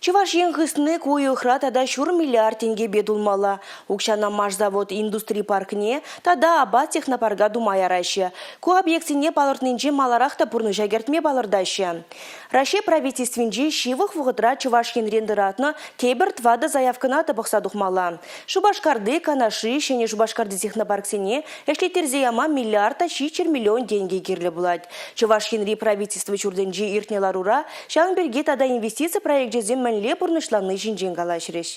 Чӑваш Ен хысни ку уйӑхра тата ҫур миллиард тенкӗпе тулмалла. Укҫана Машзавод индустри паркне тата Апат технопарка тума яраҫҫӗ. Ку объектсене палӑртнинчен маларах та пурнӑҫа кӗртме палӑртаҫҫӗ. Раҫҫей Правительствинче ҫывӑх вӑхӑтра Чӑваш Енрен тӑратнӑ тепӗр тӑватӑ заявкӑна та пӑхса тухмалла. Шупашкарти, Канашри, Ҫӗнӗ Шупашкарти технопарксене ӗҫлеттерсе яма миллиард та 700 миллион тенкӗ кирлӗ пулать. Чӑваш Енри Правительство ҫуртӗнче иртнӗ ларура ҫавӑн пирки тата инвестици проекчӗсем мӗнле пурнӑҫланни ҫинчен калаҫрӗҫ.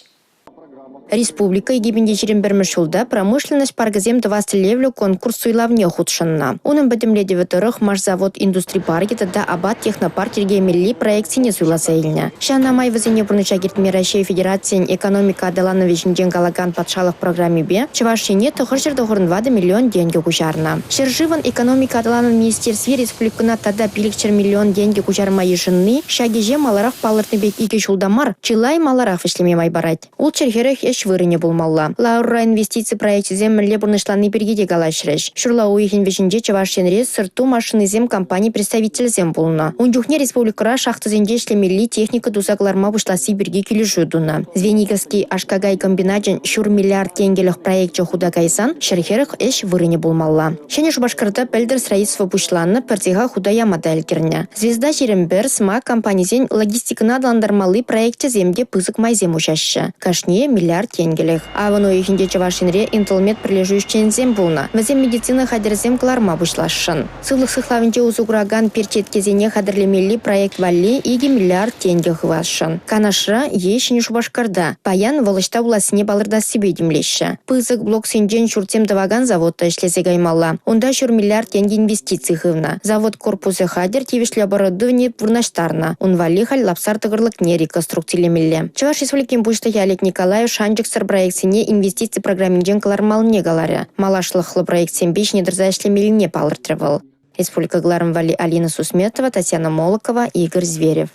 Республика 2021-мӗш ҫулта промышленность паркӗсем тӑвас тӗллевлӗ конкурс суйлавне хутшӑннӑ. Унӑн пӗтӗмлетӗвӗ тӑрӑх Машзавод индустри паркӗ тата Апат технопарк йӗркелемелли проектсене суйласа илнӗ. Ҫавна май вӗсене пурнӑҫа кӗртме Раҫҫей Федерацийӗн экономика аталанӑвӗ ҫинчен калакан патшалӑх программипе Чӑваш Ене 994 миллион тенкӗ куҫарнӑ. Ҫӗршывӑн экономика аталанӑвӗн министерстви республикӑна тата 500 миллион тенкӗ куҫарма йышӑнни ҫак ӗҫе маларах палӑртнӑ пек икӗ ҫулта мар, чылай маларах вӗҫлеме май парать. 640 ӗҫ вырӑнӗ пулмалла. Ларура инвестици проекчӗсем мӗнле пурнӑҫланни пирки те калаҫрӗҫ. Ҫурла уйӑхӗн вӗҫӗнче Чӑваш Енре Сӑрт-ту машинисем компани представителӗсем пулнӑ. Ун чухне республикӑра шахтӑсенче ӗҫлемелли техника туса кӑларма пуҫласси пирки килӗшӳ тунӑ. Звениговский аш-какай комбиначӗн ҫур миллиард тенкӗлӗх проекчӗ хута кайсан 140 ӗҫ вырӑнӗ пулмалла. Ҫӗнӗ Шупашкарта пӗлтӗр строительство пуҫланнӑ, пӗр цеха хута яма та ӗлкӗрнӗ. «Звезда 21», «Смак» компанисен логистикӑна аталантармалли проекчӗсем те пысӑк майсем уҫаҫҫӗ. Кашнийӗ миллиард тенкӗлӗх. Авӑн уйӑхӗнче Чӑваш Енре «Интелмед» пӗрлешӳ ӗҫченӗсем пулнӑ. Вӗсем медицина хатӗрӗсем кӑларма пуҫласшӑн. Сывлӑх сыхлавӗнче усӑ куракан перчеткесене хатӗрлемелли проект валли 2 миллиард тенкӗ хывасшӑн. Канашра е Ҫӗнӗ Шупашкарта. Паян вӑл ӑҫта пулассине палӑртассипе тимлеҫҫӗ. Пысӑк блоксенчен ҫуртсем тӑвакан завод та ӗҫлесе каймалла. Унта ҫур миллиард тенкӗ инвестици хывнӑ. Завод корпусӗ хатӗр, тивӗҫлӗ оборудовани вырнаҫтарнӑ. Ун валли халь Лапсар тӑкӑрлӑкне реконструкцилемелле. Чӑваш Республикин Пуҫлӑхӗ Олег Николаев шанчӑксӑр проектсене инвестици программинчен кӑлармаллине каларӗ. Малашлӑхлӑ проектсемпе ҫине тӑрса ӗҫлемеллине палӑртрӗ вӑл. Республика кӑларӑм валли Алина Сусметова, Татьяна Молокова, Игорь Зверев.